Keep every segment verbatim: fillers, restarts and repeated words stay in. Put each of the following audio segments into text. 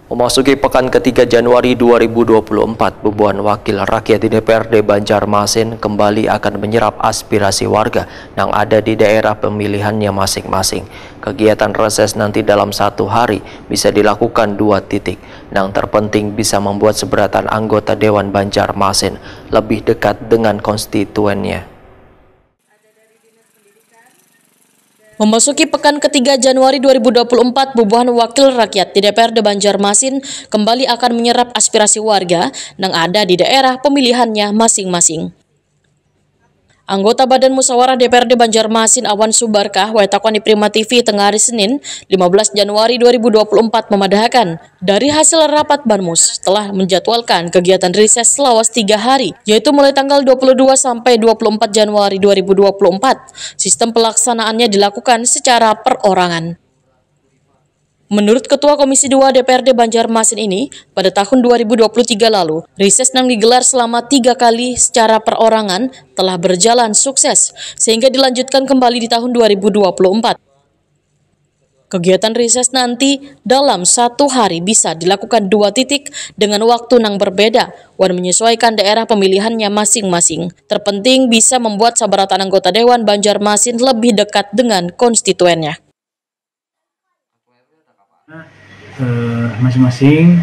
Memasuki pekan ketiga Januari dua ribu dua puluh empat, bubuhan wakil rakyat di D P R D Banjarmasin kembali akan menyerap aspirasi warga yang ada di daerah pemilihannya masing-masing. Kegiatan reses nanti dalam satu hari bisa dilakukan dua titik. Yang terpenting bisa membuat seberatan anggota Dewan Banjarmasin lebih dekat dengan konstituennya. Memasuki pekan ketiga Januari dua ribu dua puluh empat, bubuhan wakil rakyat di D P R D Banjarmasin kembali akan menyerap aspirasi warga yang ada di daerah pemilihannya masing-masing. Anggota Badan Musyawarah D P R D Banjarmasin Awan Subarkah, waitakon di Prima T V tengah hari Senin, lima belas Januari dua ribu dua puluh empat, memadahakan, dari hasil rapat Banmus telah menjadwalkan kegiatan reses selawas tiga hari, yaitu mulai tanggal dua puluh dua sampai dua puluh empat Januari dua ribu dua puluh empat. Sistem pelaksanaannya dilakukan secara perorangan. Menurut Ketua Komisi dua D P R D Banjarmasin ini, pada tahun dua ribu dua puluh tiga lalu, reses yang digelar selama tiga kali secara perorangan telah berjalan sukses, sehingga dilanjutkan kembali di tahun dua ribu dua puluh empat. Kegiatan reses nanti dalam satu hari bisa dilakukan dua titik dengan waktu yang berbeda, wan menyesuaikan daerah pemilihannya masing-masing. Terpenting bisa membuat sabaratan anggota Dewan Banjarmasin lebih dekat dengan konstituennya. Eh, masing-masing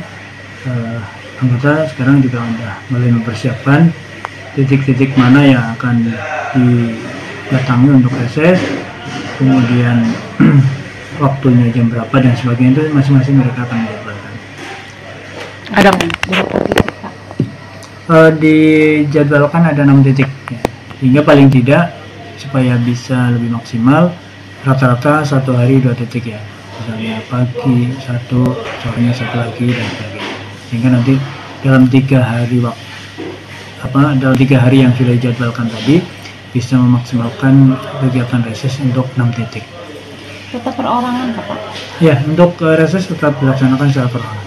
eh, anggota sekarang juga sudah mulai mempersiapkan titik-titik mana yang akan didatangi untuk reses, kemudian waktunya jam berapa dan sebagainya, itu masing-masing mereka akan menjadwalkan. Ada berapa titik, Pak? Eh, dijadwalkan ada enam titik, ya. Sehingga paling tidak supaya bisa lebih maksimal, rata-rata satu hari dua titik, ya. Misalnya pagi satu, sorenya satu lagi, dan sebagainya. Sehingga nanti dalam tiga hari waktu, apa, dalam tiga hari yang sudah dijadwalkan tadi, bisa memaksimalkan kegiatan reses untuk enam titik. Tetap perorangan, Pak? Ya, untuk eh, reses tetap dilaksanakan secara perorangan.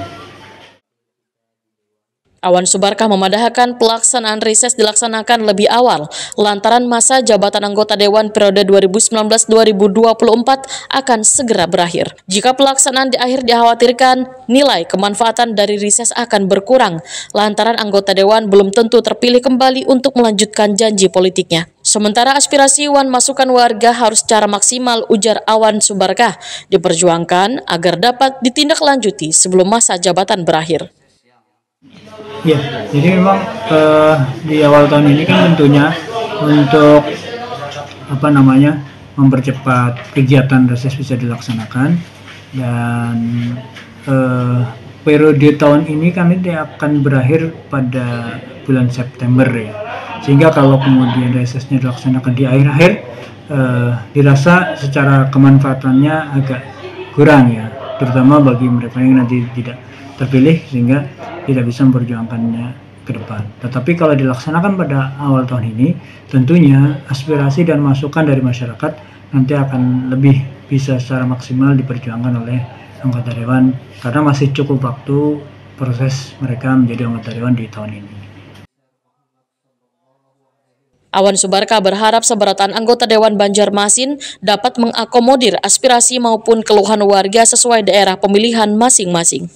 Awan Subarkah memadahakan pelaksanaan reses dilaksanakan lebih awal lantaran masa jabatan anggota Dewan periode dua ribu sembilan belas dua ribu dua puluh empat akan segera berakhir. Jika pelaksanaan di akhir dikhawatirkan, nilai kemanfaatan dari reses akan berkurang lantaran anggota Dewan belum tentu terpilih kembali untuk melanjutkan janji politiknya. Sementara aspirasi wan masukan warga harus secara maksimal, ujar Awan Subarkah, diperjuangkan agar dapat ditindaklanjuti sebelum masa jabatan berakhir. Ya, jadi memang eh, di awal tahun ini kan tentunya untuk apa namanya mempercepat kegiatan reses bisa dilaksanakan dan eh, periode tahun ini kan ini akan berakhir pada bulan September, ya, sehingga kalau kemudian resesnya dilaksanakan di akhir-akhir eh, dirasa secara kemanfaatannya agak kurang, ya, terutama bagi mereka yang nanti tidak terpilih sehingga tidak bisa memperjuangkannya ke depan. Tetapi kalau dilaksanakan pada awal tahun ini, tentunya aspirasi dan masukan dari masyarakat nanti akan lebih bisa secara maksimal diperjuangkan oleh anggota dewan karena masih cukup waktu proses mereka menjadi anggota dewan di tahun ini. Awan Subarkah berharap seberatan anggota Dewan Banjarmasin dapat mengakomodir aspirasi maupun keluhan warga sesuai daerah pemilihan masing-masing.